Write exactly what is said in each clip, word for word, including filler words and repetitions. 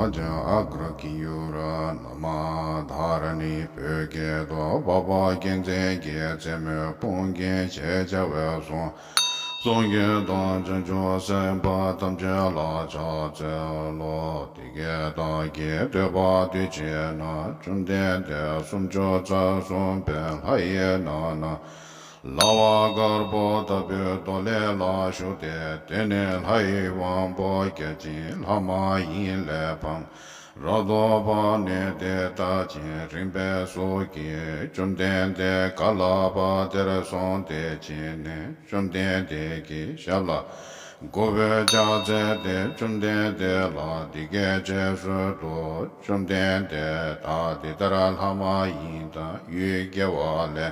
ཨ་ག་ར་གི་ཡུ་ར་ན་མ་དྷ་ར་ནི་བོད་སྐད་དུ། འཕགས་པ་མཁྱེན་བརྩེ་གི་རྩེ་མོའི་དཔུང་གིས་ཞེས་བྱ་བའི་གཟུངས། གསུང་གི་དོན་བྱང་ཆུབ་སེམས་དཔའ་ཐམས་ཅད་ལ་ཕྱག་འཚལ་ལོ། འདི་སྐད་བདག་གིས་ཐོས་པ་དུས་གཅིག་ན། བཅོམ་ལྡན་འདས་སུམ་ཅུ་རྩ་གསུམ་པའི་ལྷ་ཡི་ནང་ན། ལྭ་བ་དཀར་པོ་ལྟ་བུའི་མདོ་ལས་ལ་ཞུགས་ཏེ། དེ་ནས་ལྷ་ཡི་དབང་པོ་བརྒྱ་བྱིན་ལྷ་མ་ཡིན་ལས་འཕངས། རབ་ཏུ་བབས་ནས་དེ་ལྟ་ཅིང་རིམ་པས་སོ་སྐྱེས། བཅོམ་ལྡན་འདས་ག་ལ་བ་དེར་སོང་སྟེ་ཕྱིན་ནས། བཅོམ་ལྡན་འདས་ཀྱི་ཞབས་ལ་མགོ་བོས་ཕྱག་འཚལ་ཏེ། བཅོམ་ལྡན་འདས་ལ་འདི་སྐད་ཅེས་གསོལ་ཏོ། བཅོམ་ལྡན་འདས། བདག་འདི་ལྟར་ལྷ་མ་ཡིན་དང་ཡུལ་དགེ་བ་ལས།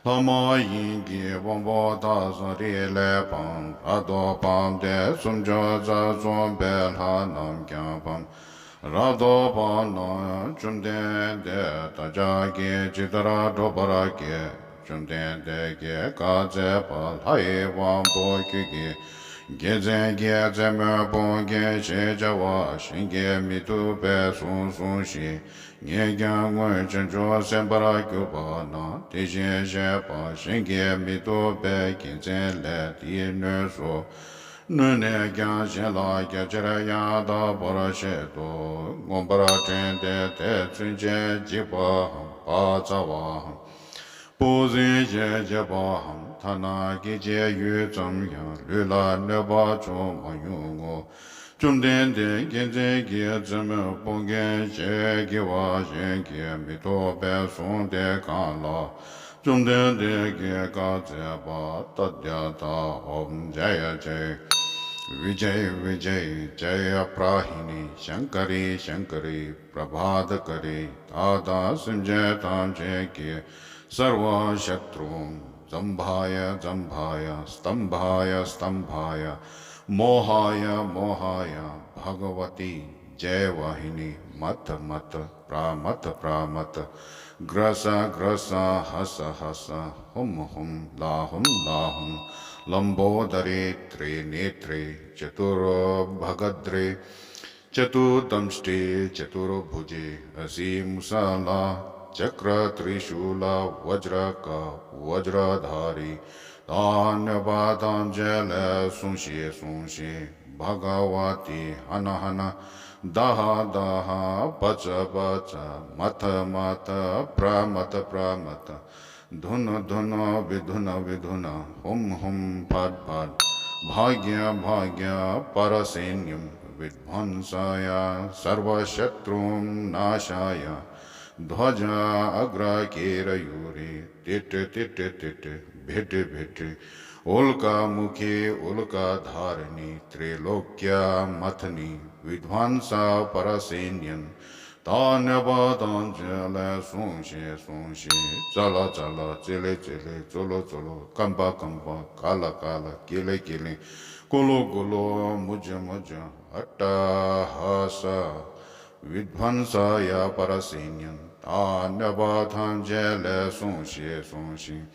ལྷ་མ་ཡིན་གྱི་དབང་པོ་དག་ས་རི་ལས་འཕངས། རབ་ཏུ་བབས་ཏེ་སུམ་ཅུ་རྩ་གསུམ་པའི་ལྷ་རྣམས་ཀྱང་འཕངས། རབ་ཏུ་བབས་ན་བཅོམ་ལྡན་འདས་བདག་ཅག་གིས་ཇི་ལྟར་སྒྲུབ་པར་བགྱི། བཅོམ་ལྡན་འདས་ཀྱིས་བཀའ་སྩལ་པ། ལྷ་ཡི་དབང་པོ་ཁྱོད་ཀྱིས་མཁྱེན་བརྩེ་གི་རྩེ་མོའི་དཔུང་གིས་ཞེས་བྱ་བ་གཞན་གྱིས་མི་ཐུབ་པའི་གཟུངས་གསུངས་ཤིག། ངས་ཀྱང་སྔོན་བྱང་ཆུབ་སེམས་དཔར་གྱུར་པ་ན། དེ་བཞིན་གཤེགས་པ་གཞན་གྱིས་མི་ཐུབ་པའི་རྒྱལ་མཚན་ལས་འདི་ནུས་སོ། ནུས་ནས་ཀྱང་གཞན་ལ་རྒྱ་ཆེར་ཡང་དག་པར་བཤད་དོ། མངོན་པར་དྲན་ཏེ་དེས་མཚོན་ཆས་འཇིགས་པའམ་བག་ཚ་བའམ། སྤུ་ཟིང་ཞེས་བྱ་བའམ། ཐ་ན་སྐད་ཅིག་ཡུད་ཙམ་ཡང་ལུས་ལ་གནོད་པ་བྱུང་མ་མྱོང་ངོ་། བཅོམ་ལྡན་འདས་མཁྱེན་བརྩེ་གི་རྩེ་མོའི་དཔུང་གིས་ཞེས་བགྱི་བ་གཞན་གྱིས་མི་ཐུབ་པའི་གཟུངས་དེ་གང་ལགས། བཅོམ་ལྡན་འདས་ཀྱིས་བཀའ་སྩལ་པ། ཏདྱ་ཐཱ། ཨོཾ་ཇ་ཡ་ཇ་ཡ་བི་ཇ་ཡ་བི་ཇ་ཡ་ཇ་ཡ་པྲ་ཧི་ཎི་ཤང་ཀ་རི་ཤང་ཀ་རི་པྲ་བྷ་ཏ་ཀ་རི། བདག་དང་སེམས་ཅན་ཐམས་ཅད་ཀྱི། སརྦ་ཤ་ཏྲུ་ཛམ་བྷ་ཡ་ཛམ་བྷ་ཡ་སྟམ་བྷ་ཡ་སྟམ་བྷ་ཡ་མོ་ཧ་ཡ་མོ་ཧ་ཡ། བྷ་ག་བ་ཏི་ཇེ་ཝ་ཧི་ཎི་མ་ཐ་མ་ཐ་པྲ་མ་ཐ་པྲ་མ་ཐ་གྲ་ས་གྲ་ས་ཧ་ས་ཧ་ས་ཧུམ་ཧུམ་ལ་ཧུམ་ལ་ཧུམ། ལམ་བོ་དྷ་རེ་ཏྲེ་ནེ་ཏྲེ་ཅ་ཏུར་བྷ་ག་དྷ་རེ། ཅ་ཏུར་དམ་ཤྲེ་ཅ་ཏུར་བྷུ་ཇེ། ཨ་སི་མུ་ས་ལ་ཅ་ཀྲ་ཏྲི་ཤུ་ལ་བཛྲ་ཀ་བཛྲ་དྷ་རེ། བདག་གནོད་པ་ཐམས་ཅད་ལས་སྲུངས་ཤིག་སྲུངས་ཤིག། བྷ་ག་བ་ཏི་ཧ་ན་ཧ་ན་ད་ཧ་ད་ཧ་པ་ཙ་པ་ཙ་མ་ཐ་མ་ཐ་པྲ་མ་ཐ་པྲ་མ་ཐ། དྷུ་ན་དྷུ་ན་བི་དྷུ་ན་བི་དྷུ་ན་ཧུམ་ཧུམ་ཕཊ་ཕཊ། བྷཱ་གྱ་བྷཱ་གྱ་པ་ར་སེ་ནྱམ་བི་དྷ་ཝན་ས་ཡ་སརྦ་ཤ་ཏྲུ་ན་ཤ་ཡ། དྷཝ་ཇ་ཨ་གྲ་ཀེ་ར་ཡུ་རེ་ཏི་ཏྲི་ཏི་ཏྲི་ཏི་ཏྲི་བྷི་ཏྲི་བྷི་ཏྲི། ཨུ་ལ་ཀ་མུ་ཁེ་ཨུ་ལ་ཀ་དྷཱ་ར་ཎེ་ཏྲི་ལོ་ཀྱ་མ་ཐ་ནེ་བི་དྷ་ཝན་ས་པ་ར་སེ་ནྱན། བདག་གནོད་པ་ཐམས་ཅད་ལས་སྲུངས་ཤིག་སྲུངས་ཤིག། ཙ་ལ་ཙ་ལ་ཙི་ལི་ཙི་ལི་ཙོ་ལོ་ཙོ་ལོ་ཀམ་པ་ཀམ་པ་ཀ་ལ་ཀ་ལ་ཀི་ལི་ཀི་ལི་ཀུ་ལུ་ཀུ་ལུ་མུ་ཇ་མུ་ཇ་ཨ་ཏྲ་ཧ་ས། བི་དྷ་ཝན་ས་ཡ་པ་ར་སེ་ནྱན། བདག་གནོད་པ་ཐམས་ཅད་ལས་སྲུངས་ཤིག་སྲུངས་ཤིག།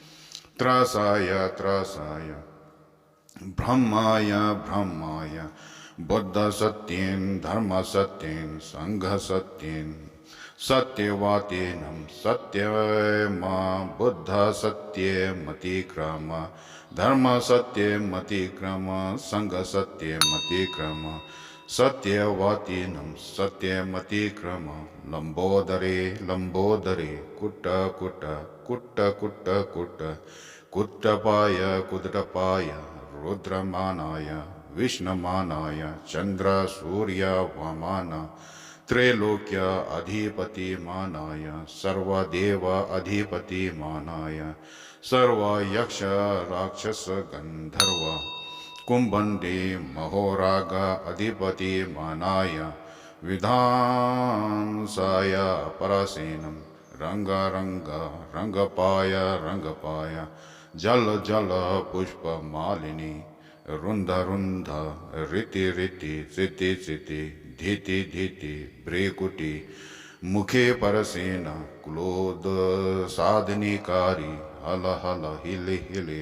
ཏྲ་ས་ཡ་ཏྲ་ས་ཡ། བྷྲ་མ་ཡ་བྷྲ་མ་ཡ། བུདྡྷ་ས་ཏྱན་དྷརྨ་ས་ཏྱན་སངྒྷ་ས་ཏྱན། ས་ཏྱ་ཝ་ཏྱ་ནམ་ས་ཏྱ་མ། བུདྡྷ་ས་ཏྱ་མ་ཏི་ཀྲ་མ། དྷརྨ་ས་ཏྱ་མ་ཏི་ཀྲ་མ། སངྒྷ་ས་ཏྱ་མ་ཏི་ཀྲ་མ། ས་ཏྱ་ཝ་ཏྱ་ནམ་ས་ཏྱ་མ་ཏི་ཀྲ་མ། ལམ་བོ་དྷ་རེ་ལམ་བོ་དྷ་རེ་ཀུ་ཊ་ཀུ་ཊ་ཀུ་ཊ་ཀུ་ཊ་ཀུ་ཊ། ཀུ་ཏྲ་པ་ཡ་ཀུ་ཏྲ་པ་ཡ། རུ་དྲ་མ་ན་ཡ། བི་ཤ་ནུ་མ་ན་ཡ། ཅན་དྲ་སུརྱ་ཝ་མ་ན། ཏྲི་ལོ་ཀྱ་ཨ་དྷི་པ་ཏི་མ་ན་ཡ། སརྦ་དེ་ཝ་ཨ་དྷི་པ་ཏི་མ་ན་ཡ། སརྦ་ཡཀྵ་རཱ་ཀྵ་ས་གན་དྷར་བ། ཀུམ་བན་ཏི་མ་ཧོ་ར་ག་ཨ་དྷི་པ་ཏི་མ་ན་ཡ། བི་དྷ་ཝན་ས་ཡ་པ་ར་སེ་ནམ། རང་ག་རང་ག་རང་ག་པ་ཡ་རང་ག་པ་ཡ། ཇ་ལ་ཇ་ལ་པུཤ་པ་མ་ལི་ནི། རུན་དྷ་རུན་དྷ་རི་ཏི་རི་ཏི་ཙི་ཏི་ཙི་ཏི་དྷི་ཏི་དྷི་ཏི་བྷྲི་ཀུ་ཏི། མུ་ཁེ་པ་ར་སེ་ན་ཀློ་དྷ་ས་དྷ་ནི་ཀ་རི། ཧ་ལ་ཧ་ལ་ཧི་ལི་ཧི་ལི།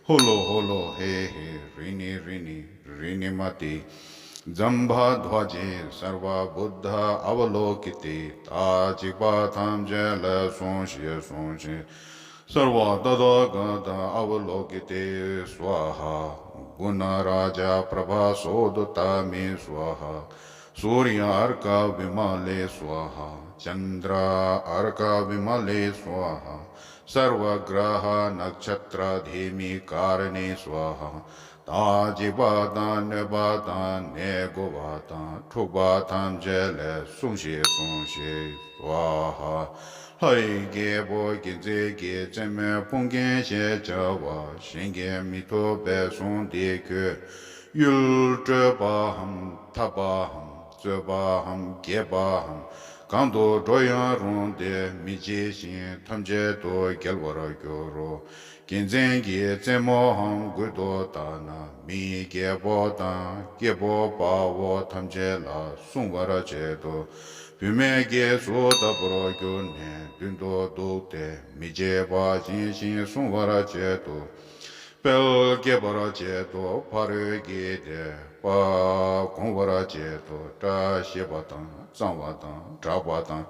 ཧུ་ལོ་ཧུ་ལོ་ཧེ་ཧེ་རི་ནི་རི་ནི་རི་ནི་མ་ཏི། ཛམྦྷ་དྷ་ཛ་སརྦ་བུདྡྷ་ཨ་བ་ལོ་ཀི་ཏེ། ད་ཅིག་པ་ཐམས་ཅད་ལ་སྲུང་ཞིག་སྲུང་ཞིག་སརྦ་ཏ་ཐཱ་ག་ཏ་ཨ་བ་ལོ་ཀི་ཏེ་སྭཱ་ཧཱ། གུ་ཎ་རཱ་ཛ་པྲ་བྷ་སོ་དྷུ་ཏ་མེ་སྭཱ་ཧཱ། སུརྱ་ཨརྐ་བི་མ་ལེ་སྭཱ་ཧཱ། ཙནྡྲ་ཨརྐ་བི་མ་ལེ་སྭཱ་ཧཱ། སརྦ་གྲ་ཧ་ན་ཁྠ་ཏྲ་དྷེ་མི་ཀ་ར་ཎེ་སྭཱ་ཧཱ། ད་ཅིག་པ་དང་གནོད་པ་དང་ནད་འགོ་བ་དང་འཁྲུག་པ་ཐམས་ཅད་ལས་སྲུང་ཞིག་སྲུང་ཞིག་སྭཱ་ཧཱ། ལྷ་ཡི་རྒྱལ་པོ་བརྒྱ་བྱིན་གྱི་རྩེ་མོའི་དཔུང་རྒྱན་ཞེས་བྱ་བ་གཞན་གྱིས་མི་ཐུབ་པའི་གཟུངས་འདི་ཁྱོད། ཡུལ་སྤྲོས་པའམ་འཐབ་པའམ་རྩོད་པའམ་རྒྱས་པའམ་གང་དུ་འགྲོ་ཡང་རུང་སྟེ་མི་བརྗེད་ཅིང་ཐམས་ཅད་དུ་རྒྱལ་བར་འགྱུར་རོ། བརྒྱ་བྱིན་གྱི་རྩེ་མོའམ་མགུལ་དུ་བཏགས་ན་མིའི་རྒྱལ་པོ་དང་སྐྱེ་བོ་དཔའ་བོ་ཐམས་ཅད་ལ་སྲུང་བར་བྱེད་དོ། བུད་མེད་ཀྱི་གཟུགས་ལྟ་བུར་གྱུར་ནས་མདུན་དུ་འདུག་སྟེ་མི་བརྗེད་པ་བཞིན་ཞིང་སྲུང་བར་བྱེད་དོ། དཔལ་སྐྱེད་པར་བྱེད་དོ། ཕ་རོལ་གྱི་དེད་དཔལ་སྒོང་བར་བྱེད་དོ། བཀྲ་ཤིས་པ་དང་གཙང་བ་དང་དྲག་པ་དང་།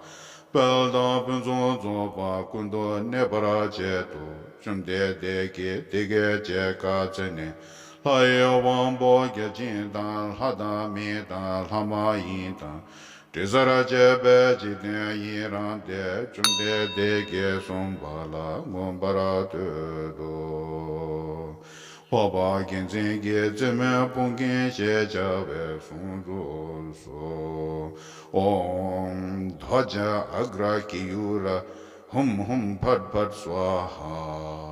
དཔལ་དང་ཕུན་སུམ་ཚོགས་པ་ཀུན་ཏུ་གནས་པར་བྱེད་དོ། བཅོམ་ལྡན་འདས་ཀྱིས་འདི་སྐད་ཅེས་བཀའ་སྩལ་ནས། ལྷ་ཡི་དབང་པོ་བརྒྱ་བྱིན་དང་ལྷ་དང་མི་དང་ལྷ་མ་ཡིན་དང་། དྲི་ཟར་བཅས་པའི་འཇིག་རྟེན་ཡི་རངས་ཏེ། བཅོམ་ལྡན་འདས་ཀྱིས་གསུངས་པ་ལ་མངོན་པར་བསྟོད་དོ། འཕགས་པ་བརྒྱ་བྱིན་གྱི་རྩེ་མོའི་དཔུང་རྒྱན་ཞེས་བྱ་བའི་གཟུངས་རྫོགས་སོ། ཨོཾ་དྷ་ཛ་ཨ་གྲ་ཀེ་ཡུ་ར་ཧཱུྃ་ཧཱུྃ་ཕཊ་ཕཊ་སྭཱ་ཧཱ།